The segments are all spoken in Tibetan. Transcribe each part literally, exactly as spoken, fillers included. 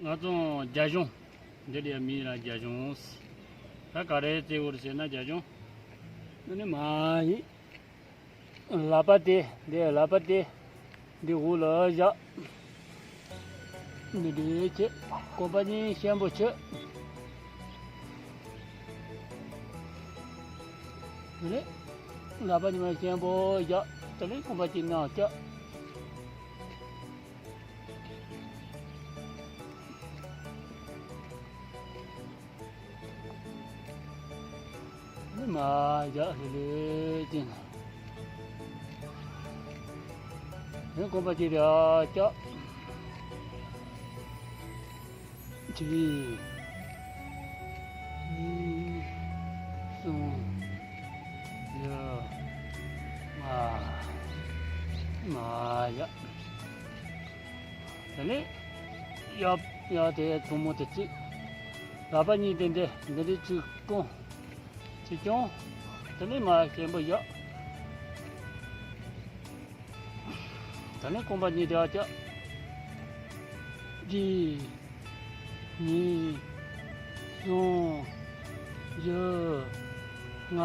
ང་ཚོ་རྒྱ་གཞུང་། འདི་ལ་མིང་ལ་རྒྱ་གཞུང་། ད་ག་རེ་བཙལ་དགོས་རེད་ཟེར་ན། རྒྱ་གཞུང་། འདི་ནི་མ་ཡིན། ལག་པ་དེ། འདི་ལག་པ་དེ། འདི་འོག་ལ་བཞག་འདི་འདྲས་བྱས། རྐང་པ་གཉིས་ཤན་པོ་བྱས། དེ་ནས་ལག་པ་གཉིས་མ་ཤན་པོ་བཞག་དེ་ནས་རྐང་པ་གཅིག་ནང་བཀྱག་མ་བཞག་ལྷོད་ལྷོད་ཅིག་ནས་རྐང་པ་གཅིག་རེ་བཀྱག་གཅིག་གཉིས། གསུམ། བཞི། ལྔ། མ་བཞག་དེ་ནས་གཡས་གཡས་དེ་གཙང་མ་དེ་གཅིག་ལག་པ་གཉིས་དེ་འདི་འདི་འདྲས་གཅིག་བསྐུམ། གཅིག་བརྐྱངས། དེ་ནས་མར་ཤན་པོ་བཞག་དེ་ནས་རྐང་པ་གཉིས་དེ་བཀྱག་གཅིག་གཉིས། གསུམ། བཞི། ལྔ།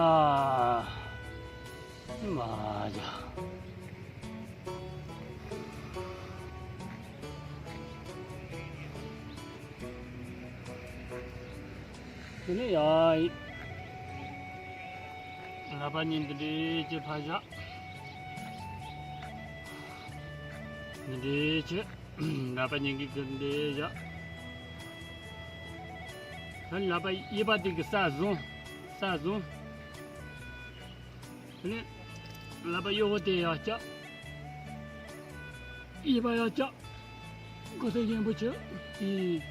མ་བཞག་དེ་ནས་ཡར། ལག་པ་གཉིས་འདི་འདྲས་བྱས་ཕར་བཞག་འདི་འདྲས་བྱས། ལག་པ་གཉིས་ཀྱིས་འདི་འདྲས་བཞག་ད་ལག་པ་གཡས་པ་དེ་གིས་ས་བཟུང་། ས་བཟུང་། དེ་ནས་ལག་པ་གཡོན་པོ་དེ་ཡར་བཀྱག་གཡས་པ་ཡར་བཀྱག་མགོ་ཐོག་གཡོན་པོ་བྱས། གཅིག་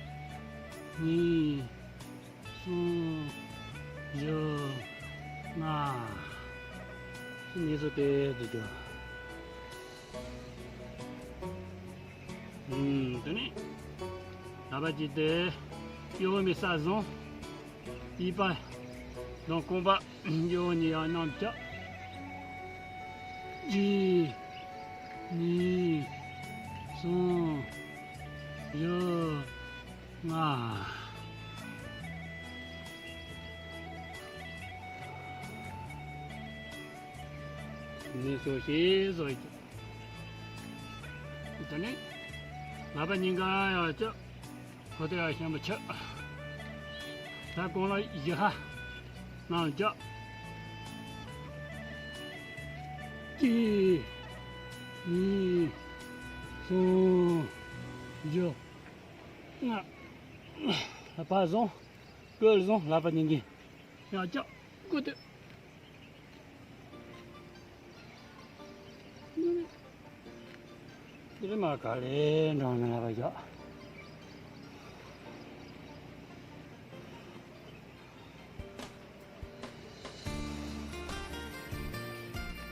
གཉིས། གསུམ། བཞི། ལྔ། གཉིས་སུ་དེ་དུ་འགྱོ། ཨུམ། དེ་ནས་ལག་པ་གཅིག་དེ་གཡོན་མའི་ས་བཟུང་། གཡས་པ་དང་རྐང་པ་གཡོན་གཉིས་ཡར་བསྣམས་བཀྱག་གཅིག་གཉིས། གསུམ། བཞི། ལྔ། ནི་སོ་ཤེས་སོ་ཡིན། དེ་ནས་ལག་པ་གཉིས་ཀ་ཡར་བཀྱག་ཁོ་ཐག་ཡར་ཤན་པོ་བྱས། ད་རྐང་ལག་བཞི་ཧ་ནང་བཀྱག་གཅིག་གཉིས། གསུམ། བཞི། ལྔ། ཕར་བཟུང་། སྐོར་བཟུང་། ལག་པ་གཉིས་ཀྱིས་ཡར་བཀྱག་ཁོ་ཐག་དེ་རིང་མ་ག་ལེ་འགྲོ་ནས་ལ་བ་ཡོད།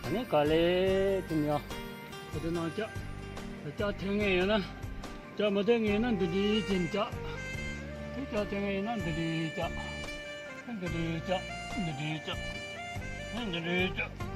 ད་ནི་ག་ལེ་དེ་ནས་ཡང་ཁོ་ཚོ་ནང་བཀྱག་བཀྱག་ཐེབས་ངེས་ཡོད་ན། བཀྱག་མི་ཐེབས་ངེས་ཡོད་ན་འདི་འདྲའི་ཅན་བཀྱག་དེ་བཀྱག་ཐེབས་ངེས་ཡོད་ན་འདི་འདྲའི་བཀྱག་འདི་འདྲའི་བཀྱག་འདི་འདྲའི་བཀྱག་འདི་འདྲའི་བཀྱག